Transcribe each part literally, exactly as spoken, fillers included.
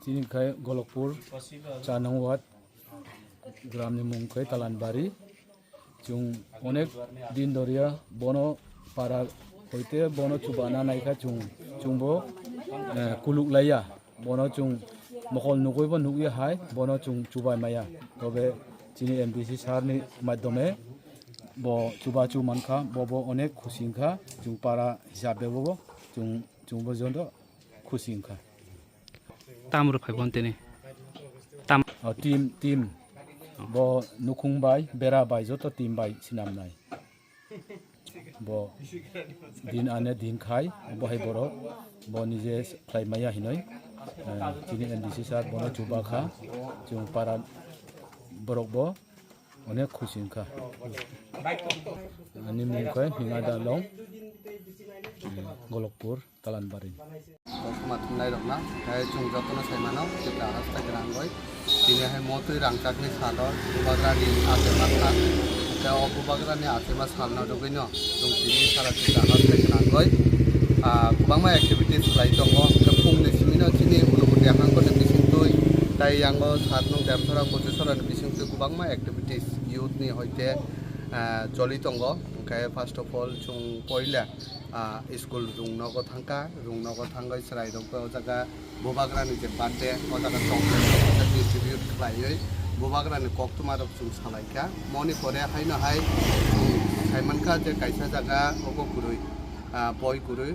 Chini khai Golokpur, char nong ward, gram ni mung khai Talanbari. Chwng onek din doriya bono para hoite bono chubana naikha chwng, chwngbo, eh, kuluk laiya. Bono chwng mokol nugwibo nugya hai, bono chwng chubai maya. Tobe chini M D C sir ni madhyome bo chubachu mankha, bo bo onek khusi wngkha, chwng para hisabe bo bo chwng, chwngbo joto khusi wngkha. Tam rw phai bon tini. Tam. O, team, team. Bo nukhung bai, bera bai, joto team bai sinamnai. Bo din ane din khai, bo hai borok, bo nije khlai maya hinoi. Eh, chini M D C sir bono chuba kha, chwng para borok bo onek khusi wngkha. Ani mung khe Hingada Long, Golokpur. Talanbari. Koktwma thumnairokno, tei chwng jotono sai mano, Tripura hasteni rangwi. Tini hai motwi rangchakni salo, Bubagrani achema sal, tei o Bubagrani achema salno rwgwino chwng tini sara Tripura hasteni rangwi, ah, kwbangma activities khlai tongo. Tei phungni simino chini Unakoti hangkoni bisingtwi, tei yango saat nung Demsora, Kochusorani bisingtwi kwbangma activities youth ni hoite, ah, choli tongo. Hwnkhe first of all, chwng poila ah, school rung nogo thangkha, rung nogo thangwi chwrairok o jaga Bubagrani je birthday, o jaga chocolate rok distribute khlaiwi Bubagrani koktwmarok chwng salaikha. Moni pore haino hai chwng saimankha je kaisa jaga obo kwrwi, ah, boi kwrwi,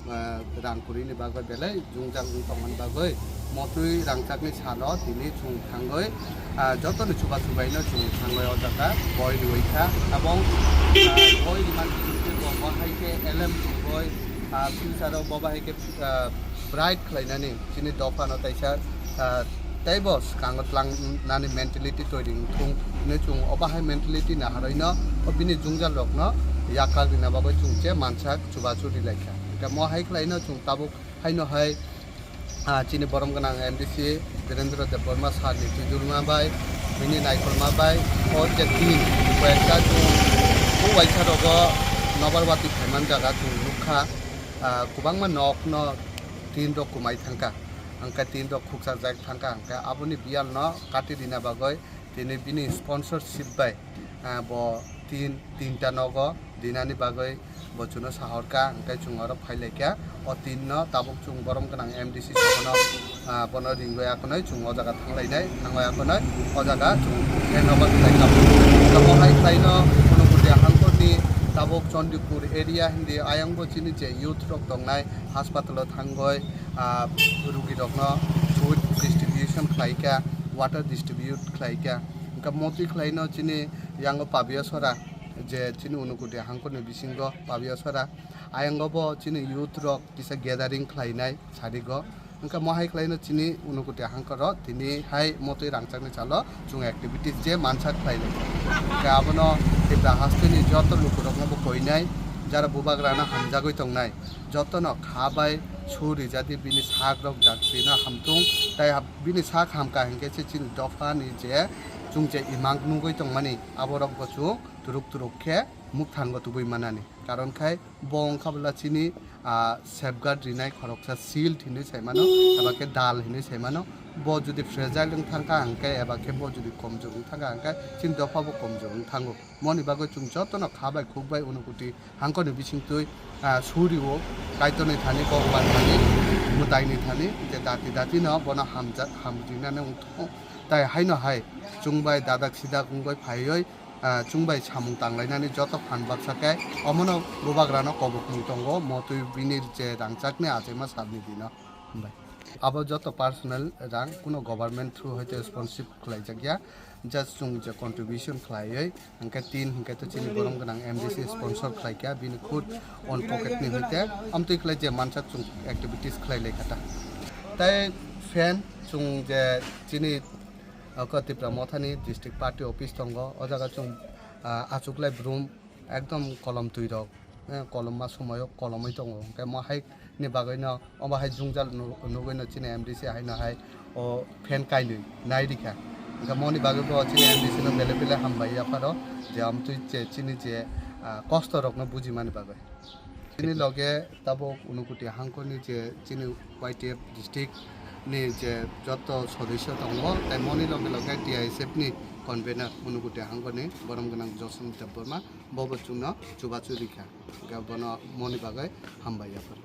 ah, rang kwrwini bagwi belai jwngjal wng tongmani bagwi motwi rangchakni salo tini chwng thangwi, ah, jotoni chuba chubaino chwng thangwi o jaga boi rwikha. Tabok, ah, boi rwmani bisingtwi bo bo hai khe elem chwngwi, ah, future o bo bahai khe, ah, bright khlainani chini dophano taisa, ah, teibo swkango tlangnani mentality toiri wngthung hinwi chwng o bahai mentality naharwino o bini jwngjal rokno yakar rwna bagwi chwng je mansak chubachu rwlaikha. Hwnkhe mo hai khlaino chwng tabuk haino hai, ah, chini borom gwnang M D C Birendra Debbarma sir ni twijlma bai, bini naikolma bai, o je tin koyekta chwng o waisa rogo nobar bati phaiman jaga chwng nukha, ah, kwbangma nok no tin rok kwmai thangkha, hwnkhe tin rok khukchajak thangkha, hwnkhe aboni biyal no kati rina bagwi tini bini sponsorship bai, ah, bo tin, tinta nogo dinani bagwi bo chuno sahorkha, hwnkhe chwng oro phailaikha. O tinno tabuk chwng borom gwnang M D C sohono, ah, bono ringwi akonoi chwng o jaga thanglainai, thangwi akonoi o jaga chwng khe nogo khlaikha. Tabuk hai khlaino Unakoti hangkorni tabuk Chandipur area hindi ayangbo chini je youth rok tongnai, haspatalo thangwi, ah, rugirokno food distribution khlaikha, water distribute khlaikha. Hwnkhe motwi khlaino chini yango Pabiasora, je chini Unakoti hangkorni bisingo Pabiasora, ayango bo chini youth rok kisa gathering khlainai sarigo. Hwnkhe mo hai khlaino chini Unakoti hangkoro tini hai motwi rangchakni salo chwng activities je mansak khlainai. Hwnkhe abono Tripura hasteni joto lukurokno bo koinai, jara Bubagrano hamjagwi tongnai. Jotono kha bai su rijadi bini sak rok jaktino hamtung, tei hab-, bini sak hamkha hinkhe se chini dophani je Chwng je imang nugwi tongmani, aborok bo chwng turuk turuk khe mukthango tubui manani. Karon khai bo wngkha bwla chini, ah, safeguard rinai khoroksa shield hinwi sai mano, eba khe dal hinwi sai mano. Bo jodi fragile wng thangkha hwnkhe, eba khe bo jodi komjor wng thangkha hwnkhe, chini dopha bo komjor wng thango. Moni bagwi chwng jotono kha bai khuk bai unukuti hangkoni bisingtwi, ah, suriwo, Kaitorni thani, Bhagwan thani, mwtaini thani, je dati dati no bono hamjak, hamrinani wng thung. Tai haino hai chwng bai dadak sidak wngwi phaiwi, ah, chwng bai samung tanglainani joto phan baksa khe omono bubagrano kobokmung tongo, motwi bini je rangchakni achaima salni dino. Hambai. Abo joto personal rang, kuno government through hoite sponsorship khlaijakya, just chwng je contribution khlaiwi, hwnkhe tin hwnkhe to chini borom gwnang M D C sponsor khlaikha, bini khud own pocket ni hoite, amtwi khlai je mansak chwng activities khlai laikha ta. Tai fan chwng je chini, ah, ko Tipra Mothani district party office tongo, o jaga chwng, ah, achuklai brum ekdom kolom twi rok, eh, kolom ma somoyo kolomwi tongo, hwnkhe mo hai ni bagwino omo hai jwngjal nu-, nugwino chini M D C haino hai o fan kainwi nai rikha. Hwnkhe moni bagwi bo chini M D C no belai belai hambai yapharo je amtwi je chini je, ah, kosto rokno bujimani bagwi. Chini loge tabuk Unukoti hangkoni je chini Y T F district ni je joto sodosyo tongo, tai moni loge loge T I S F ni convener Unukoti hangkoni borom gwnang Joson Debbarma, bobo chwngno chubachu rikha. Hwnkhe bono moni bagwi hambai yapharo.